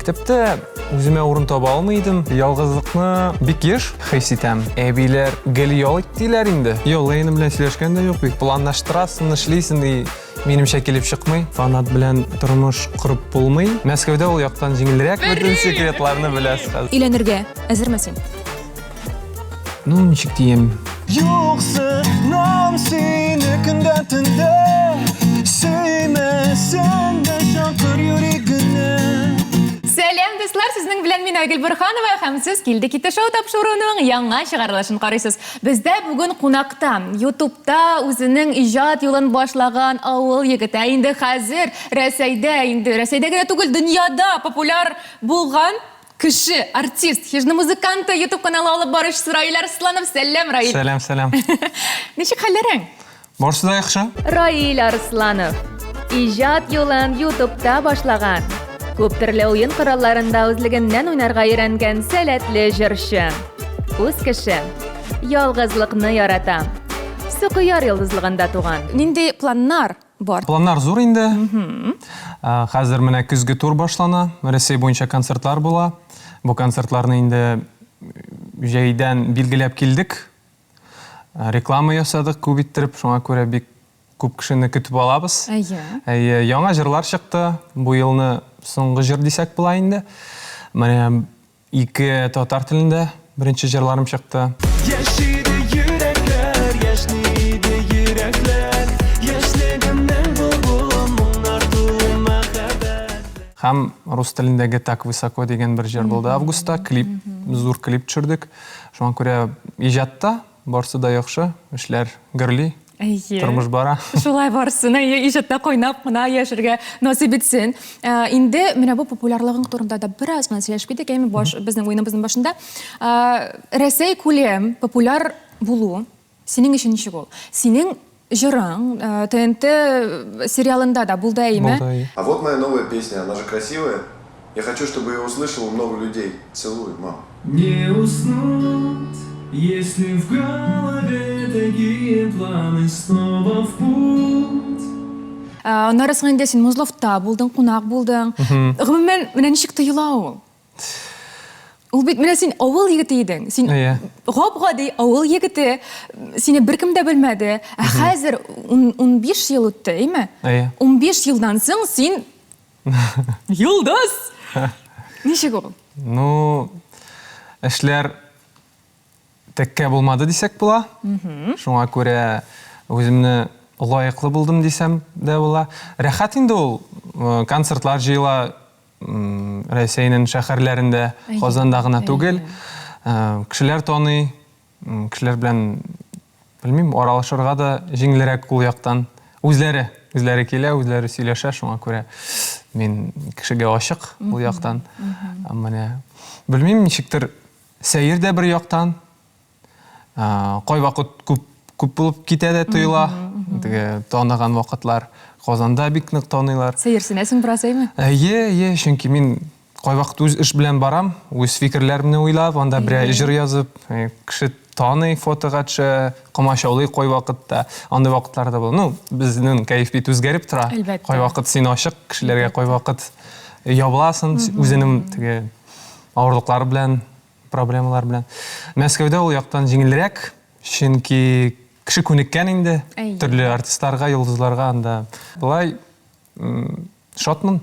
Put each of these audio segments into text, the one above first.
Мәктәптә үземә урын таба алмый идем. Ялгызлыкны бик еш хис итәм. Әбиләр гел ял ит диләр инде. Юк, Лейна белән сөйләшкән дә юк бит. Планлаштырасың, эшлисең и минемчә килеп чыкмый. Фанат белән тормыш корып булмый. Мәскәүдә ул яктан җиңелрәк, бөтен секретларны беләсез хәзер. Өйләнергә әзерме син? Ну, ничек дием? Юксынам сине көндә төндә Сөймәсәң дә чакыр юри генә Сәлам, дуслар! Сезнең белән мин Айгөл Борһанова һәм сез Килде китте шоу тапшыруының яңа чыгарылышын карыйсыз. Бездә бүген кунакта YouTube'та үзенең иҗат юлын башлаган авыл егете, ә инде хәзер Рәсәйдә, инде Рәсәйдә генә түгел, дөньяда популяр булган Кеше, артист, хижина музыканты, YouTube каналы алып баручысы Раил Арсланов. Сәлам, Раил. Сәлам, сәлам. Ничек хәлләрең? Барысы да яхшы. Раил Арсланов. Иҗат юлын YouTube'та башлаган. Күп төрле уен коралларында үзлегеннән уйнарга өйрәнгән сәләтле җырчы. Үз кеше. Ялгызлыкны ярата. Сукояр йолдызлыгында туган. Нинди планнар? бар? Планнар зур инде. Хәзер менә көзге тур башлана. Рәсәй буенча концертлар була. Бу концертларны инде җәйдән билгеләп килдек. Реклама ясадык күп иттереп, шуңа күрә бик күп кешене көтеп алабыз. Әйе. Әйе, яңа җырлар чыкты. Бу елны соңгы җыр дисәк була инде. Менә Ике татар телендә беренче җырларым чыкты. Яшь иде йөрәкләр, яшьни иде йөрәкләр, Яшьлегемнең былбылы, моңнар тулы мәхәббәт. Һәм рус телендәге Так высоко дигән бер җыр булды августта, клип, зур клип төшердек. Шуңа күрә иҗатта барсы да яхшы, эшләр гөрли. Әйе. Тормыш бара. Шулай барсын, әйе, иҗатта кайнап кына яшәргә насыйп итсен. Э, инде менә бу популярлыгың турында да бераз гына сөйләшеп китик, әйме, баш, безнең уеныбызның башында. Э, Рәсәй күләм популяр булу синең өчен ничек ул? Синең җырың э, ТНТ сериалында да булды, әйеме? Булды, әйе. А вот моя новая песня, она же красивая. Я хочу, чтобы ее услышало много людей. Целую, мам. Не уснуть, если в голове такие планы снова в путь. Э, аннары соң инде син Музловта булдың, кунак булдың. Гомумән, менә ничек тоела ул? Ул бит менә син авыл егете идең. Син гап-гади авыл егете. Сине беркем дә белмәде. Ә хәзер 15 ел үтте, әйме? Әйе. 15 елдан соң син Йолдыз! Ничек ул? Ну, эшләр теккә булмады дисәк була. Шуңа күрә үземне лаеклы булдым дисәм дә була. Рәхәт инде ул. Э, концертлар җыела Рәсәйнең шәһәрләрендә, Казанда гына түгел. Э, кешеләр таный, Кешеләр белән, белмим, аралашырга да җиңелрәк ул яктан. Үзләре, үзләре килә, үзләре сөйләшә, шуңа күрә мин кешегә ачык ул яктан. Менә, белмим, ничектер сәер дә бер яктан. Кайвакыт күп күп булып китә дә тоела. Теге таныган вакытлар Казанда бик нык таныйлар. Сәерсенәсең бераз, әйме? Әйе, әйе, чөнки мин Кайвакыт үз эш белән барам, үз фикерләремне уйлап, анда берәр җыр язып, кеше таный, фотога төшә, комачаулый кайвакытта. Андый вакытлар да була. Ну, безнең кәеф бит үзгәреп тора. Әлбәттә. Кайвакыт син ачык кешеләргә, кайвакыт ябыласың, үзенең теге авырлыклары белән, проблемалар белән. Мәскәүдә ул яктан җиңелрәк, чөнки кеше күнеккән инде төрле артистларга, йолдызларга анда. Болай Шатмын.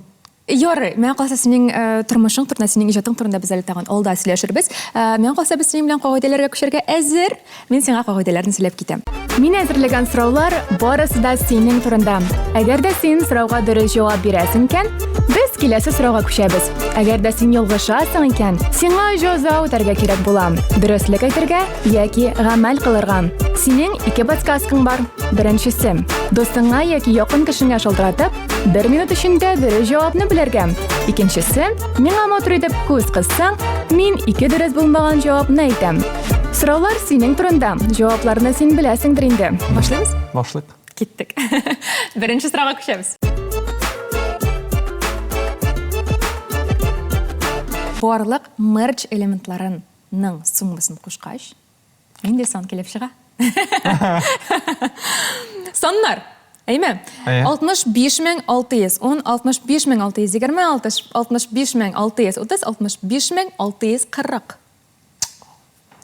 Ярый, миңа калса синең э, тормышың турында, синең иҗатың турында без әле тагын алда сөйләшербез. Э, миңа калса без синең белән кагыйдәләргә күчәргә әзер. Мин сиңа кагыйдәләрне сөйләп китәм. Мин әзерләгән сораулар барысы да синең турында. Әгәр дә син сорауга дөрес җавап бирәсең икән, без киләсе сорауга күчәбез. Әгәр дә син ялгышасың икән, сиңа җәза үтәргә кирәк була. Дөреслек әйтергә яки гамәл кылырга. Синең ике подсказкаң бар. Беренчесе, дустыңа яки якын кешеңә шалтыратып, бер минут эчендә дөрес җавапны белергә. Икенчесе, миңа матур итеп күз кыссаң, мин ике дөрес булмаган җавапны әйтәм. Сораулар синең турында, җавапларны син беләсеңдер инде. Башлыйбыз? Башлыйк. Киттек. Беренче сорауга күчәбез. Барлык мерч элементларын ның суммасын кушкач, нинди сан килеп чыга? Саннар. Әйме? Әйе. 65610, 65620, 65630, 65640.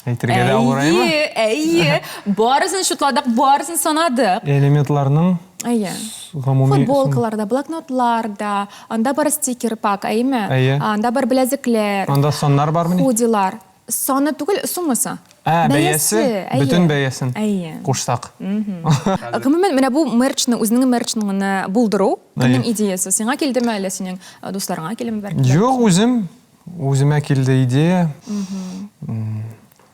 Әйтергә дә авыр, әйеме? Әйе, әйе. Барысын шутладык, барысын санадык. Элементларның Әйе. гомуми Футболкалар да, блокнотлар да, анда бар стикер пак, әйеме? Әйе. Анда бар беләзекләр. Анда саннар бармыни? Худилар. Саны түгел, суммасы. Ә, бәясе, әйе. бөтен бәясен Әйе. кушсак. Гомумән, менә бу мерчны, үзеңнең мерчыңны булдыру, кемнең Әйе. идеясе? Сиңа килдеме, әллә синең э, дусларыңа килдеме бәлки? Юк, үзем, үземә килде идея.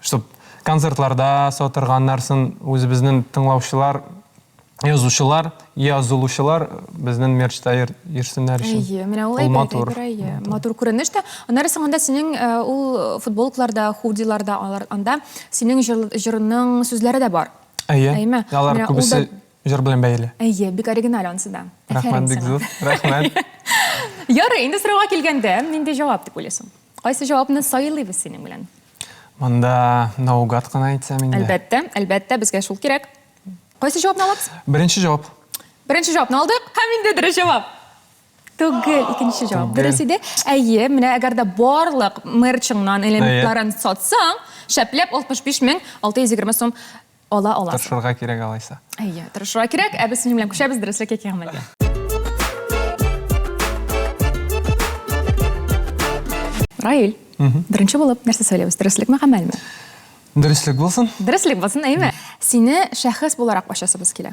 Чтоб концертларда сатырга, аннарсын үзебезнең тыңлаучылар, язучылар, язылучылар безнең мерчта йөрсеннәр өчен. Әйе, менә ул Ул әйбәт матур. әйбер, әйе. Матур күренеш тә. Аннары соң анда синең э, ул футболкаларда, худиларда, алар анда синең җыр, җырының сүзләре дә бар. Әйе. Әйеме? Алар Менә ул күбесе да- җыр белән бәйле. Әйе, бик оригиналь анысы да. Рәхмәт Афәрин бик сиңа. зур. Рәхмәт. Ярый, инде сорауга килгәндә, нинди җавап дип уйлыйсың? Кайсы җавапны сайлыйбыз синең белән? Монда наугад кына әйтсәм инде. Әлбәттә, әлбәттә, безгә шул кирәк. Кайсы җавапны алабыз? Беренче җавап. Беренче җавапны алдык һәм инде дөрес җавап. Түгел, икенче җавап. Түгел. Дөрес иде. Әйе, менә әгәр дә барлык мерчыңнан элементларын сатсаң, шәпләп 65620 сум ала аласың. Тырышырга кирәк алайса. Әйе, тырышырга кирәк. Ә без синең белән күчәбез дөреслеккә яки гамәлгә. Раил, беренче булып нәрсә сөйләбез? Дөреслекме, гамәлме? Дөреслек булсын. Дөреслек булсын, әйеме? Сине шәхес буларак ачасыбыз килә.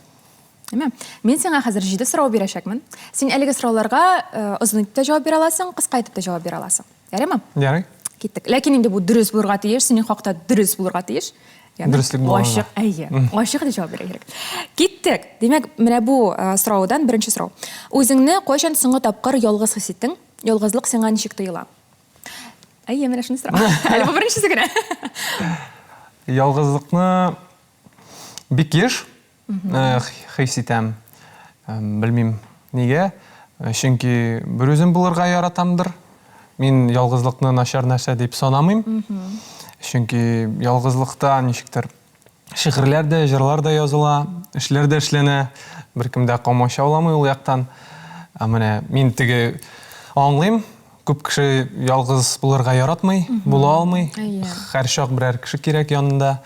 Әйеме? Мин сиңа хәзер җиде сорау бирәчәкмен. Син әлеге сорауларга э, озын итеп тә җавап бирә аласың, кыска итеп тә җавап бирә аласың. Ярыймы? Ярый. Киттек. Ләкин инде бу дөрес булырга тиеш, синең хакта дөрес булырга тиеш. Ягъни Дөреслек булганга. Ачык, әйе. Ачык итеп җавап бирергә кирәк. Киттек. Димәк, менә бу э, сораудан беренче сорау. Үзеңне кайчан соңгы тапкыр ялгыз хис иттең? Ялгызлык сиңа ничек тоела? Әйе, менә шуны сорау. Әле бу беренчесе генә. Ялгызлыкны бик еш э, хис итәм. Э, Белмим нигә. Э, Чөнки берүзем булырга яратамдыр. Мин ялгызлыкны начар нәрсә дип санамыйм. Чөнки ялгызлыкта ничектер шигырьләр дә, җырлар да языла, эшләр дә эшләнә. Беркем дә комачауламый ул яктан. Ә менә мин теге аңлыйм, күп кеше ялгыз булырга яратмый, була алмый. Әйе. Һәрчак берәр кеше кирәк янында.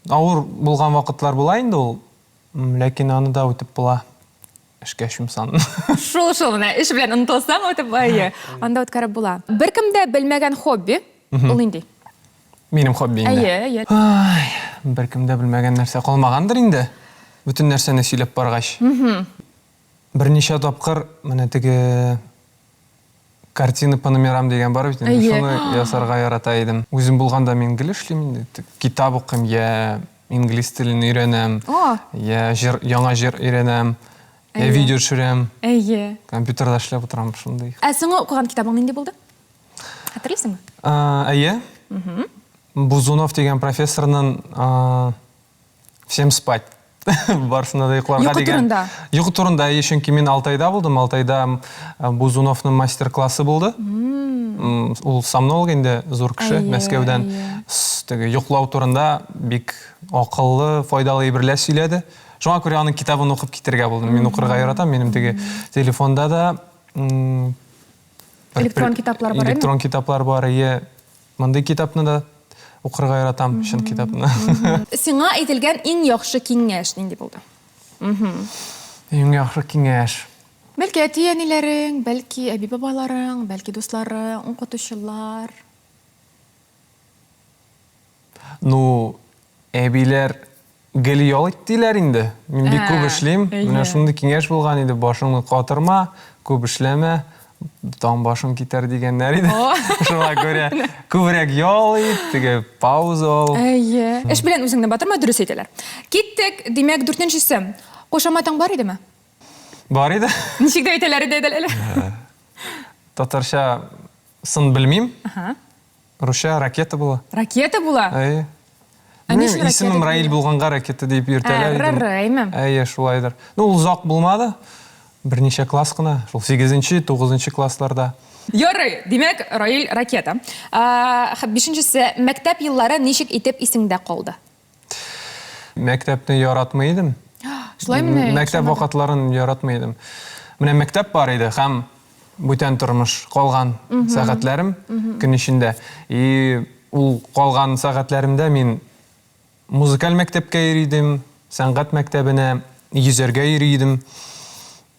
Авыр булган вакытлар була инде ул, ләкин аны да үтеп була. Эшкә чумсан. Шул шул менә эш белән онытылсаң үтеп әйе. Анда үткәреп була. Беркем дә белмәгән хобби ул нинди? Минем хобби инде. Әйе, әйе. Ай, беркем дә белмәгән нәрсә калмагандыр инде. Бөтен нәрсәне сөйләп баргач. Берничә тапкыр менә теге картина по номерам дигән бар бит инде, Әйе. шуны ясарга ярата идем. Үзем булганда мин гел эшлим инде. Китап укыйм, я инглиз телен өйрәнәм, О! я җыр, яңа җыр өйрәнәм, я Әйе. видео төшерәм. Әйе. Компьютерда эшләп утырам шундый. Ә соңгы укыган китабың нинди булды? Хәтерлисеңме? А, Әйе. Бузунов дигән профессорның а, Всем спать. Барысына да йокларга Йокы дигән. турында. Йокы турында, әйе, чөнки мин Алтайда булдым. Алтайда м, Бузуновның мастер-классы булды. М, Ул сомнолог инде, зур кеше, Әйе, Мәскәүдән. әйе. С- Теге йоклау турында бик акыллы, файдалы әйберләр сөйләде. Шуңа күрә аның китабын укып китәргә булдым. Мин укырга яратам. Минем теге телефонда да м, бер- Электрон китаплар бар, әйеме? Электрон китаплар бар, әйе. Мондый китапны да укырга яратам, чын китапны. Сиңа әйтелгән иң яхшы киңәш нинди булды? Иң яхшы киңәш. Бәлки әти-әниләрең, бәлки әби-бабаларың, бәлки дусларың, укытучылар. Ну, әбиләр гел ял ит диләр инде. Мин бик күп Ә, эшлим. Менә әйе. шундый киңәш булган иде, башыңны катырма, күп эшләмә, таң башың китәр дигәннәр иде. О. Шуңа күрә күбрәк ял ит, теге пауза ал. Әйе. Эш белән үзеңне батырма, дөрес әйтәләр. Киттек. Димәк, дүртенчесе. Кушаматың бар идеме? Бар иде. Ничек дип әйтәләр иде әле? Татарча сын белмим. Аһа. Русча ракета була. Ракета була? Әйе. Ә ни өчен Белмим, исемем ракета Раил дип булганга ракета дип йөртәләр Ә, идем. РР, әйме? Әйе, шулайдыр. Ну, ул озак булмады. Берничә класс кына, шул 8-нче, 9-нчы классларда. Ярый, димәк, Раил ракета. А, Бишенчесе, мәктәп еллары ничек итеп исеңдә калды? Мәктәпне яратмый идем. Шулай менә. Мәктәп вакытларын яратмый идем. Менә мәктәп бар иде һәм бүтән тормыш калган сәгатьләрем көн эчендә. И ул калган сәгатьләремдә мин музыкаль мәктәпкә йөри идем, сәнгать мәктәбенә йөзәргә йөри идем.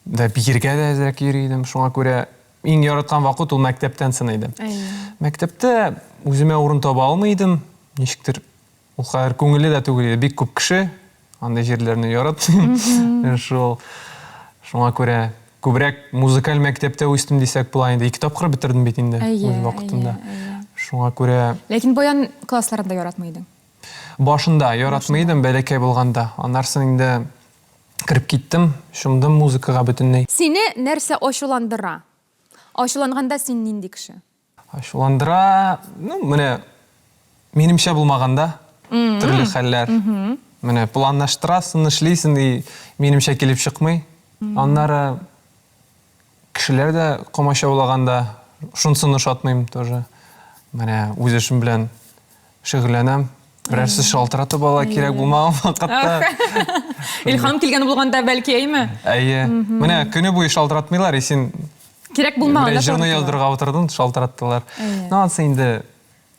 Да биергә дә әзрәк йөри идем. Шуңа күрә иң яраткан вакыт ул мәктәптән соң иде. Мәктәптә үземә урын таба алмый идем. Ничектер ул кадәр күңелле дә түгел иде. Бик күп кеше, андый җирләрне яратмыйм. Шул. Шуңа күрә күбрәк музыкаль мәктәптә үстем дисәк була инде. Ике тапкыр бетердем бит инде үз вакытында. Шуңа күрә Ләкин баян классларын да яратмый идең. Башында яратмый идем, бәләкәй булганда. Аннарсын инде кереп киттем, чумдым музыкага бөтенләй. Сине нәрсә ачуландыра? Ачуланганда син нинди кеше? Ачуландыра, ну, менә минемчә булмаганда төрле хәлләр. Менә планлаштырасың, эшлисең, и минемчә килеп чыкмый. Аннары кешеләр дә комачаулаганда, шунысын ошатмыйм тоже. Менә үз эшем белән шөгыльләнәм. Берәрсе шалтыратып ала, кирәк булмаган вакытта. Илһам килгән булганда, бәлки, әйме? Әйе. Менә көне буе шалтыратмыйлар, и син Кирәк булмаганда. Җырны яздырырга утырдың, шалтыраттылар. Ну, анысы инде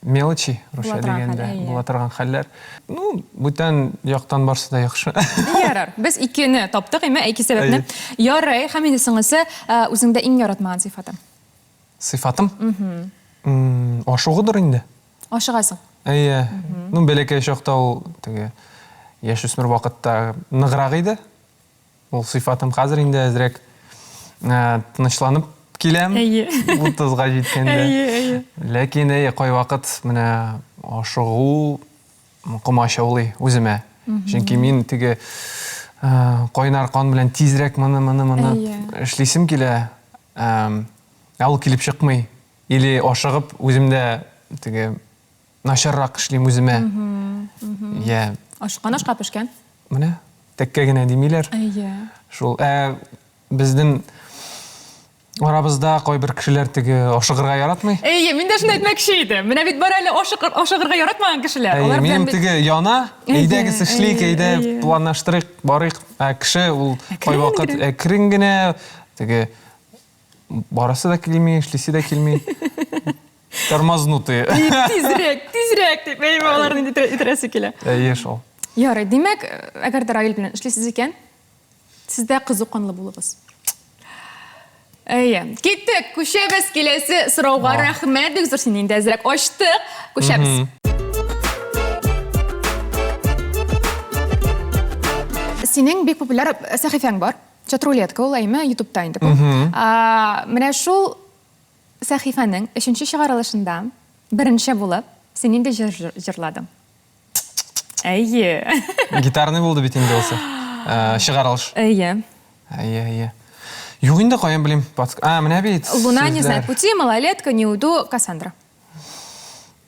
мелочи, русча дигәндә, була торган хәлләр. Ну, бүтән яктан барсы да яхшы. Ярар. Без икене таптык, әйме, ике сәбәпне. Ярый, һәм инде соңгысы, үзеңдә иң яратмаган сыйфатың. Сыйфатым? Ашыгудыр инде. Ашыгасың. Әйе. Ну, бәләкәй чакта ул теге яшүсмер вакытта ныграк иде. Ул сыйфатым хәзер инде әзрәк тынычланып киләм. Әйе. 30-га җиткәндә. Әйе, әйе. Ләкин әйе, кайвакыт менә ашыгу комачаулый үземә. Чөнки мин теге кайнар кан белән тизрәк моны, моны, моны эшлисем килә. Ә ул килеп чыкмый. Или ашыгып үзем дә теге начаррак эшлим үземә. Я. Ашыккан ашка пешкән. Менә тәккә генә димиләр. Әйе. Шул. Ә безнең арабызда кайбер кешеләр теге ашыгырга яратмый. Әйе, мин дә шуны әйтмәкче идем. Менә бит бар әле ашыгырга яратмаган кешеләр. Әйе, Алар минем теге яна, әйдәгез эшлик, әйдә планлаштырыйк, барыйк. Ә кеше ул кайвакыт әкрен генә теге Барасы да килми, эшлисе дә килми. Тормознутые. Тизрәк, тизрәк дип, әйе, аларны инде итерәсе килә. Әйе шул. Ярый, димәк, әгәр дә Раил белән эшлисез икән, сез дә кызу канлы булыгыз. Әйе. Киттек, күчәбез киләсе сорауга. Рәхмәт бик зур, сине инде әзрәк ачтык. Күчәбез. Синең бик популяр сәхифәң бар. Чат-рулетка ул, әйме, Ютубта инде бу. Менә шул сәхифәнең өченче чыгарылышында беренче булып син нинди җыр җырладың? Әйе. Гитарный булды бит инде ул чыгарылыш. Әйе. Әйе, әйе. Юк инде, каян белим. А, менә бит. Луна не знает пути, малолетка, не уйду, Кассандра.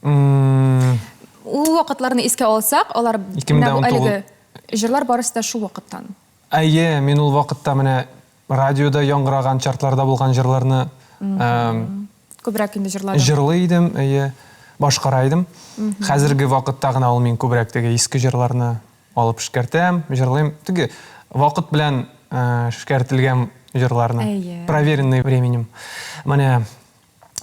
Ул вакытларны искә алсак, алар менә бу әлеге җырлар барысы да шул вакыттан. Әйе, мин ул вакытта менә радиода яңгыраган, чартларда булган җырларны күбрәк инде җырладың. Җырлый идем, әйе, башкара идем. Хәзерге вакытта гына ул мин күбрәк теге иске җырларны алып эшкәртәм, җырлыйм. Теге вакыт белән эшкәртелгән җырларны. Проверенный временем. Менә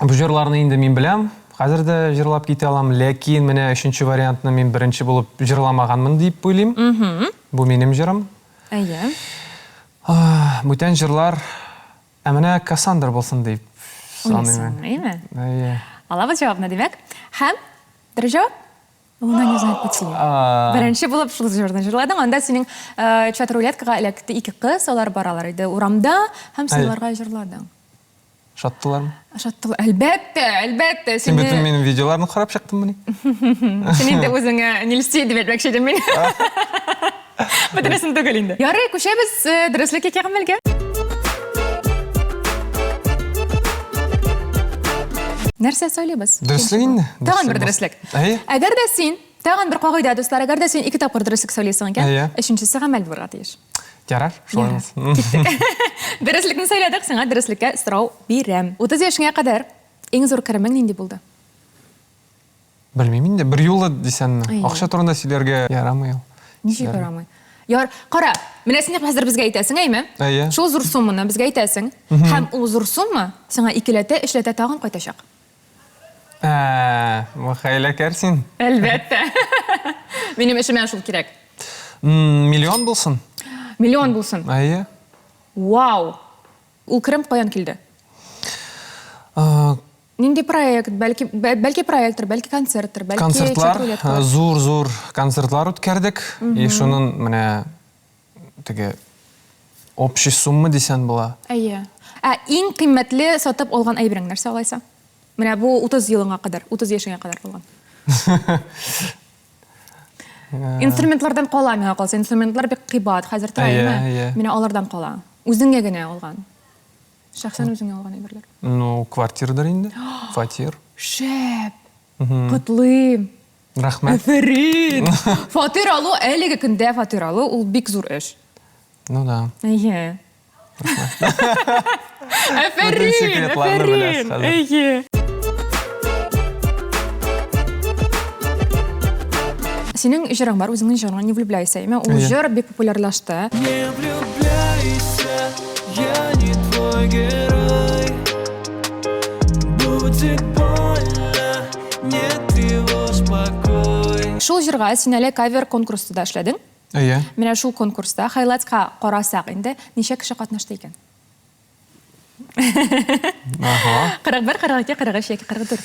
Бу җырларны инде мин беләм, хәзер дә җырлап китә алам, ләкин менә өченче вариантны мин беренче булып җырламаганмын дип уйлыйм. Бу минем җырым. Әйе. Бүтән җырлар, ә менә Кассандра булсын дип саныйм. Әйеме? Әйе. Алабыз җавапны, димәк. Һәм дөрес җавап? Луна не знает пути. Беренче булып шул җырны җырладың. Анда синең чат-рулеткага эләкте ике кыз, алар баралар иде урамда, һәм син аларга җырладың. Ошаттылармы? Ошаттылар. Әлбәттә, әлбәттә. Син бөтен минем видеоларны карап чыктыңмыни? Син инде үзеңә не льсти дип әйтмәкче идем мин. Бөтенесен түгел инде. Ярый, күчәбез э, дөреслек яки гамәлгә. Нәрсә сайлыйбыз? Дөреслек инде. Тагын бер дөреслек. Әйе. Әгәр дә син, тагын бер кагыйдә, дуслар, әгәр дә син ике тапкыр дөреслек сөйлисең икән, өченчесе гамәл булырга тиеш. Ярар, шулай булсын. Киттек. Дөреслекне сайладык, сиңа дөреслеккә сорау бирәм. 30 яшеңә кадәр иң зур керемең нинди булды? Белмим инде, бер юлы дисәнме? Акча турында сөйләргә ярамый ул. Ничек ярамый? Яр, кара, менә син хәзер безгә әйтәсең, әйме? Әйе. Шул зур сумманы безгә әйтәсең. Һәм ул зур сумма сиңа икеләтә, өчләтә тагын кайтачак. Ә, хәйләкәр син. Әлбәттә. Минем эшемә шул кирәк. Миллион булсын. Миллион булсын. Әйе. Вау! Ул керем каян килде? Нинди проект? Бәлки, бәлки проекттыр, бәлки концерттыр, бәлки концертлар, зур-зур концертлар үткәрдек. И шунын менә теге общий сумма дисән була. Әйе. Ә иң кыйммәтле сатып алган әйберең нәрсә алайса? Менә бу 30 елыңа кадәр, 30 яшеңә кадәр булган. Инструментлардан кала миңа калса, инструментлар бик кыйбат хәзер тора, әйеме? Менә алардан кала. Үзеңә генә алган. Шәхсән үзеңә алган әйберләр. Ну, квартирадыр инде. Фатир. Шәп! Котлыйм. Рәхмәт. Афәрин! Фатир алу, әлеге көндә фатир алу ул бик зур эш. Ну да. Әйе. Афәрин! Афәрин! Әйе. Синең җырың бар, үзеңнең җырың, Не влюбляйся. Әйме, ул җыр бик популярлашты. Не влюбляйся, я не твой герой. Будет больно, не тревожь покой. Шул җырга син әле кавер конкурста да эшләдең. Әйе. Менә шул конкурста хайлайтска карасак инде, ничә кеше катнашты икән? Ага. 41, 42, 43 яки 44.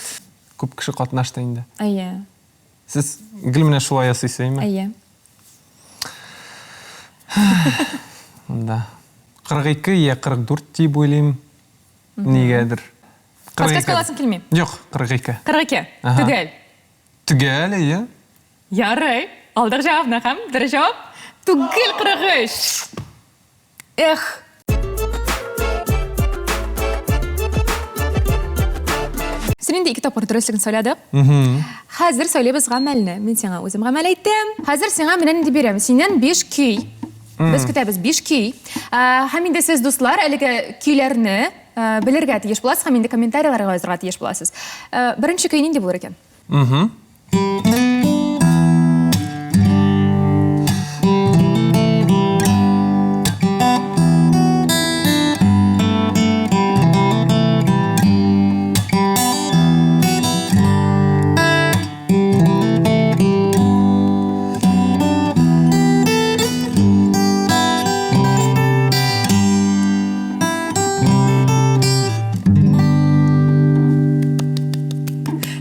Күп кеше катнашты инде. Әйе. Сез гел менә шулай ясыйсыз, әйеме? Әйе. Да. 42 я 44 дип уйлыйм. Нигәдер. Подсказка аласың килми? Юк, 42. 42. Төгәл. Төгәл, әйе. Ярый. Алдык җавапны һәм дөрес җавап түгел 43. Эх. Син инде ике тапкыр дөреслеген сайладык. Хәзер сайлыйбыз гамәлне. Мин сиңа үзем гамәл әйттем. Хәзер сиңа менә нинди бирәм. Синнән 5 көй. Без көтәбез 5 көй. Һәм инде сез, дуслар, әлеге көйләрне белергә тиеш буласыз һәм инде комментарийларга язырга тиеш буласыз. Беренче көй нинди булыр икән? Угу.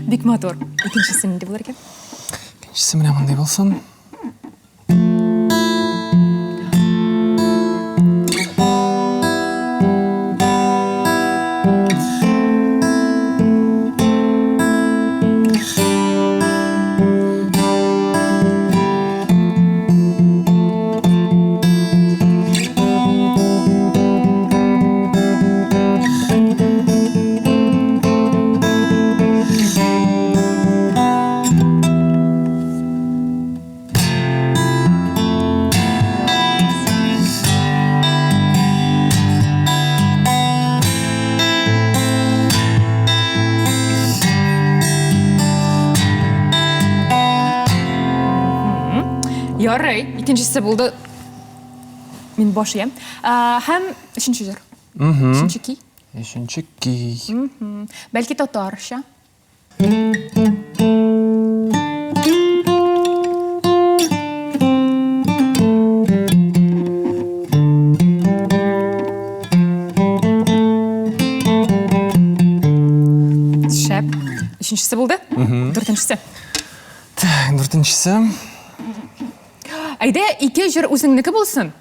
Бик матур. Икенчесе нинди булыр икән? Икенчесе менә мондый булсын. Ярый, икенчесе булды. Мин баш иям. Һәм өченче җыр. Өченче көй. Өченче көй. Бәлки татарча. Шәп. Өченчесе булды. Дүртенчесе. Так, дүртенчесе. Әйдә, ике җыр үзеңнеке булсын.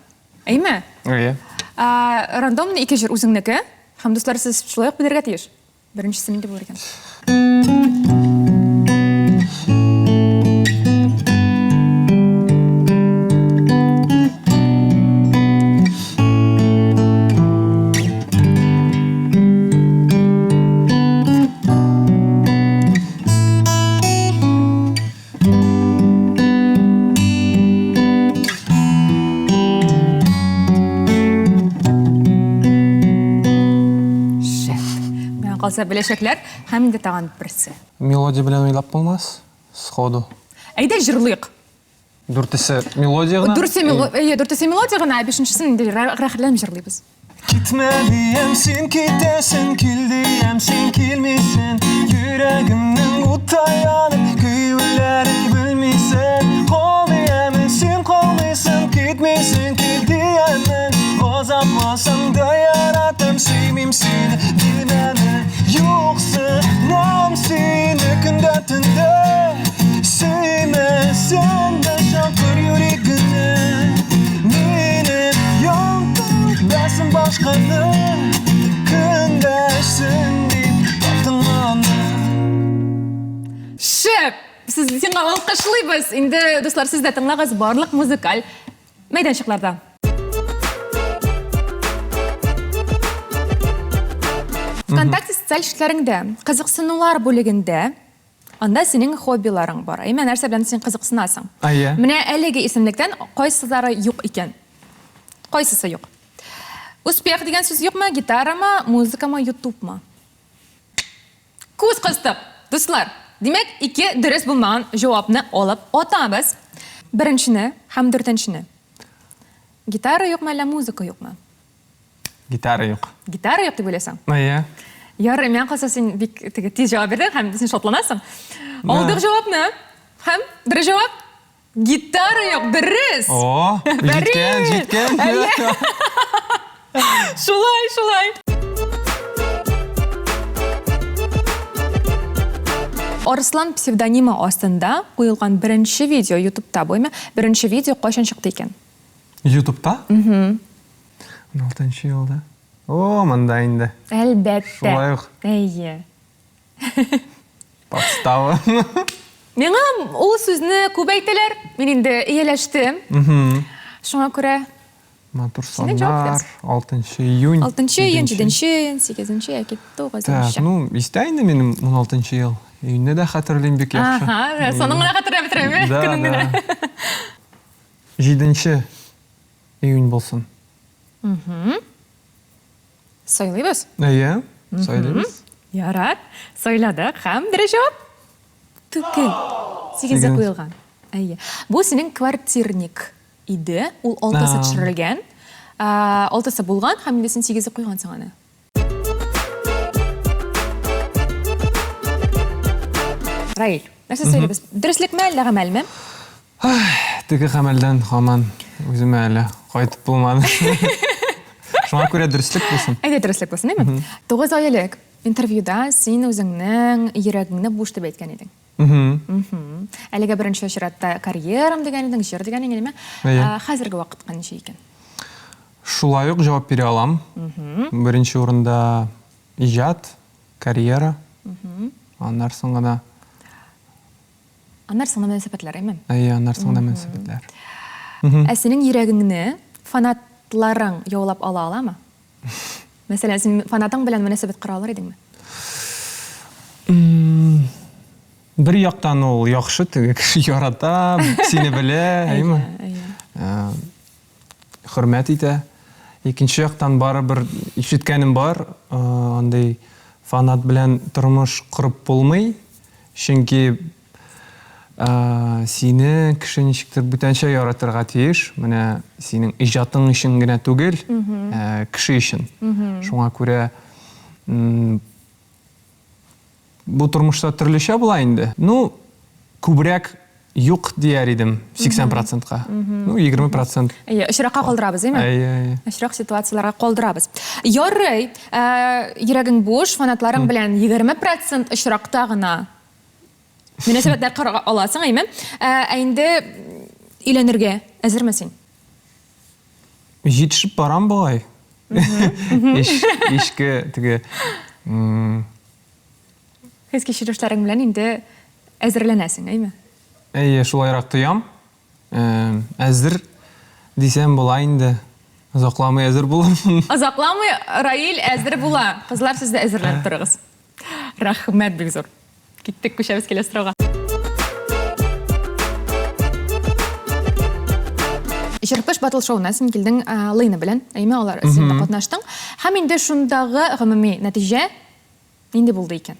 Әйме? Әйе. Рандомный ике җыр үзеңнеке. Һәм дуслар, сез шулай ук белергә тиеш. Беренчесе нинди булыр икән? Шәп. Миңа калса беләчәкләр һәм инде тагын берсе. Мелодия белән уйлап булмас, сходу. Әйдә җырлыйк. Дүртесе мелодия гына. Дүртесе мелодия, дүртесе мелодия гына, ә бишенчесен инде рәхәтләнеп җырлыйбыз. Китмә диям, син китәсең, кил диям, син килмисең. Йөрәгемнең утта янып, көюләрен белмисең. Кал диямен, син калмыйсың, китмисең, кил диямен. Газапласаң да яратам, сөймим сине, димәмен. Юксынам сине көндә төндә. Сөймәсәң дә чакыр йөрәгеңне. Мине яратасың башканы. Көндәшсең дип таптың аны. Шәп! Сез сиңа алкышлыйбыз. Инде, дуслар, сез дә тыңлагыз барлык музыкаль мәйданчыкларда. ВКонтакте социаль челтәреңдә кызыксынулар бүлегендә анда синең хоббиларың бар. Әйме, нәрсә белән син кызыксынасың? Әйе. Менә әлеге исемлектән кайсылары юк икән? Кайсысы юк? Успех дигән сүз юкмы? Гитарамы, музыкамы, ютубмы? Күз кыстык, дуслар. Димәк, ике дөрес булмаган җавапны алып атабыз. Беренчене һәм дүртенчене. Гитара юкмы әллә музыка юкмы? Гитара юк. Гитара юк дип уйлыйсың? Әйе. Ярый, миңа калса син бик теге тиз җавап бирдең һәм син шатланасың. Алдык җавапны. Һәм дөрес җавап гитара юк, дөрес. О, җиткән, җиткән. Шулай, шулай. Арыслан псевдонимы астында куелган беренче видео YouTube'та буймы? Беренче видео кайчан чыкты икән? YouTube'та? Угу. 16 елда. О, монда инде. Әлбәттә. Шулай ук. Әйе. Подстава. Миңа ул сүзне күп әйтәләр. Мин инде ияләштем. Шуңа күрә Матур Синең җавап саннар. 6 июнь. 6 июнь, 7 июнь, 8 яки 9. Так, ну, истә инде минем 16 ел. Июньне дә хәтерлим бик яхшы. Ага, санын гына хәтерләп бетерәме? Да, Көнен генә. да. 7 июнь булсын. Сайлыйбыз. Әйе, сайлыйбыз. Ярар, сайладык һәм дөрес җавап түгел. Сигезе Сигез. куелган. Әйе. Бу синең квартирник иде. Ул алтысы А. төшерелгән. А, Алтысы булган һәм инде син сигезе куйгансың аны. Раил, нәрсә сөйлибез? Дөреслекме әллә гамәлме? Теге гамәлдән һаман үземә әле кайтып булмады. Шуңа күрә дөреслек булсын. Әйдә дөреслек булсын, әйме? 9 ай элек интервьюда син үзеңнең йөрәгеңне буш дип әйткән идең. Мгм. Әлегә беренче чиратта карьерам дигән идең, җыр дигән идең, әйме? Әйе. Ә, Хәзерге вакытка ничек икән? Шулай ук җавап бирә алам. Беренче урында иҗат, карьера. Аннан соң гына, Аннан соң мөнәсәбәтләр, әйме? әйе, аннан соң гына мөнәсәбәтләр. Ә синең йөрәгеңне фанатларың яулап ала аламы? Мәсәлән, син фанатың белән мөнәсәбәт кора алыр идеңме? М, Бер яктан ул яхшы, теге кеше ярата, сине белә, әйеме? Әйе. Э, Хөрмәт итә. Икенче яктан барыбер ишеткәнем бар, э, андый фанат белән тормыш корып булмый, чөнки э, сине кеше ничектер бүтәнчә яратырга тиеш. Менә синең иҗатың өчен генә түгел, э, кеше өчен. Шуңа күрә м, бу тормышта төрлечә була инде. Ну, күбрәк юк дияр идем 80%-ка. Ну, 20%. Әйе, очракка калдырабыз, әйме? Әйе, әйе. Очрак ситуацияләргә калдырабыз. Ярый, э, йөрәгең буш, фанатларың белән 20% очракта гына мөнәсәбәтләр кора аласың, әйме? Ә ә инде өйләнергә әзерме син? Җитешеп барам бугай. Иш, ишке теге м, Хис кичерешләрең белән инде әзерләнәсең, әйме? Әйе, шулайрак тоям. Э, Әзер дисәм була инде. Озакламый әзер булырмын. Озакламый Раил әзер була. Кызлар, сез дә әзерләнеп торыгыз. Рәхмәт бик зур. Киттек, күчәбез киләсе сорауга. Җырпыш батл шоуына син килдең э, Лейна белән. Әйме, алар син дә катнаштың. Һәм инде шундагы гомуми нәтиҗә нинди булды икән?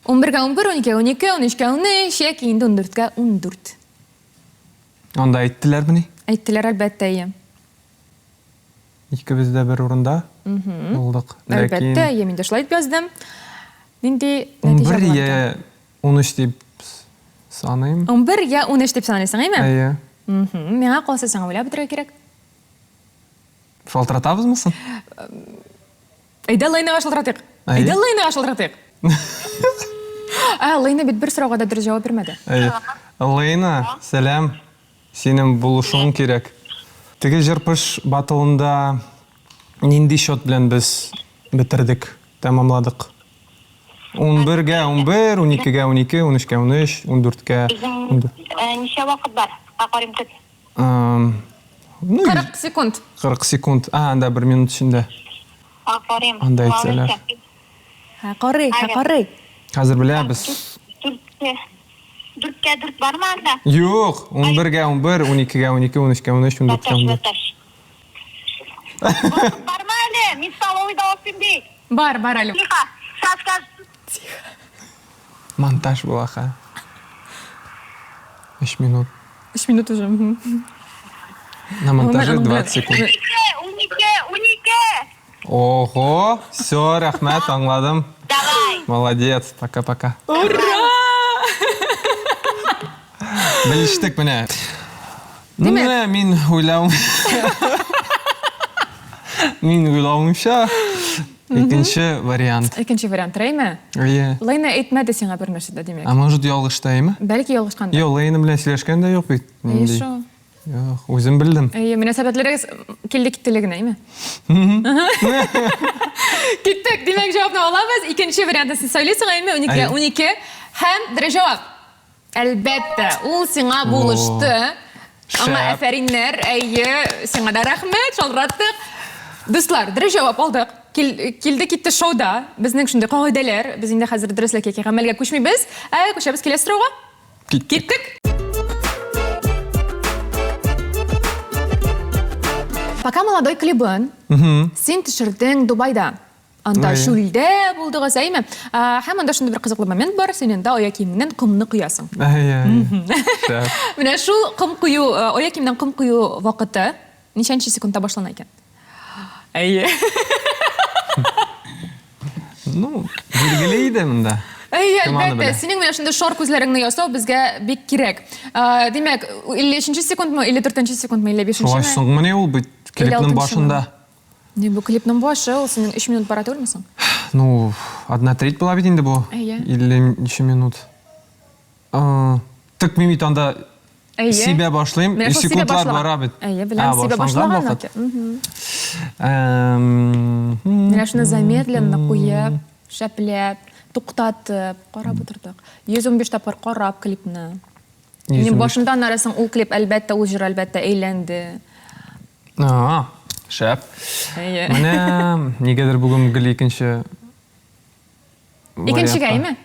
11-гә 11, 12-гә 12, 13-гә 13, яки инде 14-гә 14. Анда әйттеләрмени? Әйттеләр, әлбәттә, әйе. Икебез дә бер урында булдык. Әлбәттә, әйе, мин дә шулай дип яздым. Нинди нәтиҗә була? 11 я 13 дип саныйм. 11 я 13 дип саныйсың, әйме? Әйе. Миңа калса, сиңа уйлап бетерергә кирәк. Шалтыратабызмы соң? Әйдә Лейнага шалтыратыйк. Әйдә Лейнага шалтыратыйк. Ә, Лейна бит бер сорауга да дөрес җавап бирмәде. Әйе. Лейна, сәлам. Синең булышуың кирәк. Теге җыр-пыш баттлында нинди счет белән без бетердек, тәмамладык? Унбергә унбер, уникегә унике, унөчкә унөч, ундүрткә ундүрт. Ничә вакыт бар? Ә, карыйм, көт. Ну, 40 секунд. 40 секунд. А, анда бер минут эчендә. Ә, карыйм. Анда әйтсәләр. Һә, карый, һә, карый. Хәзер беләбез. Дүрткә. Дүрткә дүрт бармы анда? Юк, унбергә унбер, уникегә унике, унөчкә унөч, ундүрткә ундүрт. Бәтәч, бәтәч. Вакыт бармы әле? Мин столовыйда ашыйм бит. Бар, бар әле. Тихо, щас, щас. Тихо. Монтаж була ха. Өч минут. Өч минут уже. На монтаже 20 секунд. Унике, унике, унике! Ого, все, рәхмәт, аңладым. Давай. Молодец, пока-пока. Ура! Белештек менә. Ну, менә мин уйлавым. Мин уйлавымча, икенче вариант. Икенче вариант, Рәймә? Әйе. Лейна әйтмәде сиңа бер нәрсә дә, димәк. А может, ялгышты, әйме? Бәлки ялгышкандыр. Юк, Лейна белән сөйләшкән дә юк бит. Әйе шул. Юк, үзем белдем. Әйе, мөнәсәбәтләрегез килде киттеле генә, әйме? Киттек, димәк, җавапны алабыз. Икенче вариантны син сайлыйсың, әйме? 12-гә 12. Һәм дөрес җавап. Әлбәттә, ул сиңа булышты. Аңа әфәриннәр, әйе, сиңа да рәхмәт, шалтыраттык. Дуслар, дөрес җавап алдык. Килде китте шоуда. Безнең шундый кагыйдәләр. Без инде хәзер дөреслек яки гамәлгә күчмибез. Ә күчәбез киләсе сорауга. Киттек. Пока молодой клибын син төшердең Дубайда. Анда чүлдә булдыгыз, әйме? Һәм анда шундый бер кызыклы момент бар, син анда аяк киемеңнән комны коясың. Әйе. Шәп. Менә шул ком кою, аяк киемнән ком кою вакыты ничәнче секундта башлана икән? Әйе. Ну, билгеле иде монда. Әйе, әлбәттә. Синең менә шундый шар күзләреңне ясау безгә бик кирәк. Димәк, 53 секундмы, 54 секундмы, 55-нчеме? Шулай соңмыни ул бит клипның башында. Ни бу клипның башы, ул синең 3 минут бара түгелме соң? Ну, одна треть була бит инде бу. Әйе. 50 ничә минут. Тик мин бит анда Әйе. сибә башлыйм, Менә шул сибә секундлар башлаган. бара бит. Әйе, беләм, сибә башланган башлаган. вакыт. Менә шуны замедленно куеп, шәпләп, туктатып, карап утырдык. 115 тапкыр карап клипны. Минем башымда аннары соң ул клип, әлбәттә, ул җыр, әлбәттә, әйләнде. А, шәп. Әйе. Менә нигәдер бүген гел икенче Икенчегә, әйме?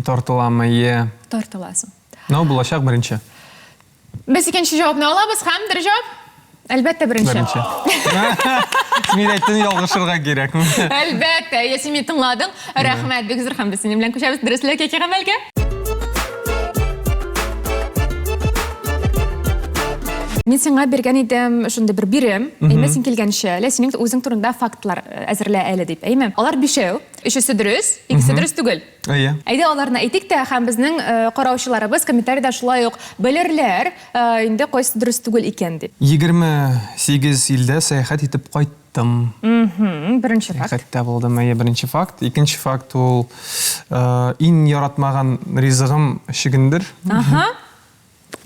Тартылам, әйе. Тартыласың. Но булачак беренче. Без икенче җавапны алабыз һәм дөрес җавап? Әлбәттә, беренче. Беренче. Син әйттең, ялгышырга кирәк. Әлбәттә, я син мине тыңладың. Рәхмәт, бик зур һәм без синең белән күчәбез дөреслек яки гамәлгә. Мин сиңа биргән идем шундый бер бирем, әйме син килгәнче, әле синең үзең турында фактлар э, әзерлә әле дип, әйме? Алар бишәү, өчесе дөрес, икесе дөрес түгел. Әйе. Әйдә аларны әйтик тә, һәм безнең э, караучыларыбыз комментариядә шулай ук белерләр, э, инде кайсы дөрес түгел икән дип. 28 илдә сәяхәт итеп кайттым. Тым. Беренче факт. Хәтта булдым, әйе, беренче факт. Икенче факт ул иң яратмаган ризыгым чөгендер. Аһа.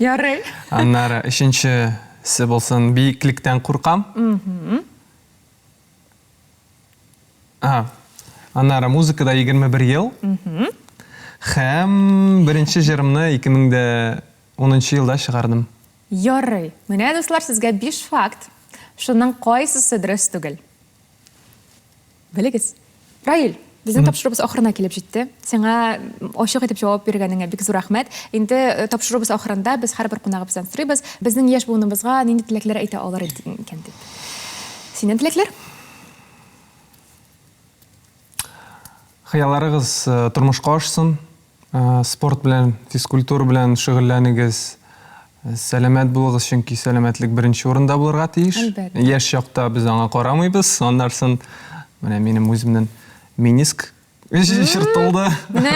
Ярый. Аннары өченчесе булсын, биеклектән куркам. Ага. Аннары музыкада 21 ел. Һәм беренче җырымны 2010 елда чыгардым. Ярый. Менә, дуслар, сезгә биш факт. Шуның кайсысы дөрес түгел? Белегез. Раил, безнең тапшыруыбыз ахырына килеп җитте. Сиңа ачык итеп җавап биргәнеңә бик зур рәхмәт. Инде э, тапшыруыбыз ахырында без һәрбер кунагыбыздан сорыйбыз, безнең яшь буыныбызга нинди теләкләр әйтә алыр икән дип. Синнән теләкләр? Хыялларыгыз э, тормышка ашсын. Спорт белән, физкультура белән шөгыльләнегез. Сәламәт булыгыз, чөнки сәламәтлек беренче урында булырга тиеш. Әлбәттә. Яшь чакта без аңа карамыйбыз. Аннарсын менә минем үземнең мениск чыртылды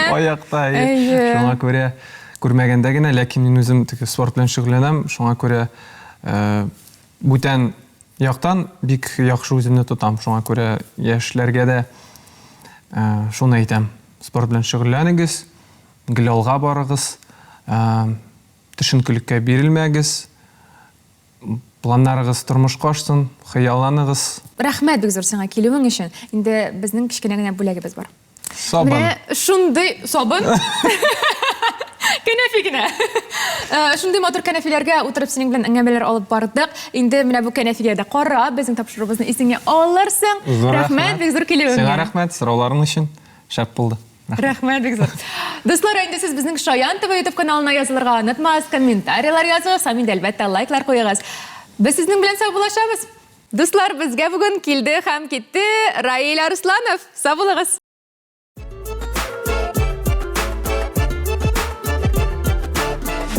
аякта. Шуңа күрә күрмәгәндә генә, ләкин мин үзем теге спорт белән шөгыльләнәм, шуңа күрә э, бүтән яктан бик яхшы үземне тотам. Шуңа күрә яшьләргә дә э, шуны әйтәм. Спорт белән шөгыльләнегез, гел алга барыгыз, э, төшенкелеккә бирелмәгез. Планнарыгыз тормышка ашсын, хыялланыгыз. Рәхмәт бик зур сиңа килүең өчен. Инде безнең кечкенә генә бүләгебез бар. Сабын. Менә шундый сабын. Кәнәфи генә. Э, шундый матур кәнәфиләргә утырып синең белән әңгәмәләр алып бардык. Инде менә бу кәнәфигә дә кара, безнең тапшыруыбызны исеңә алырсың. Зур рәхмәт, бик зур килүеңә. Сиңа рәхмәт, сорауларың өчен. Шәп булды. Рәхмәт бик зур. Дуслар, инде сез безнең Шаян ТВ YouTube каналына язылырга онытмагыз, комментарийлар языгыз һәм инде әлбәттә лайклар куегыз. Без сезнең белән саубуллашабыз. Дуслар, безгә бүген килде һәм китте Раил Арсланов. Сау булыгыз.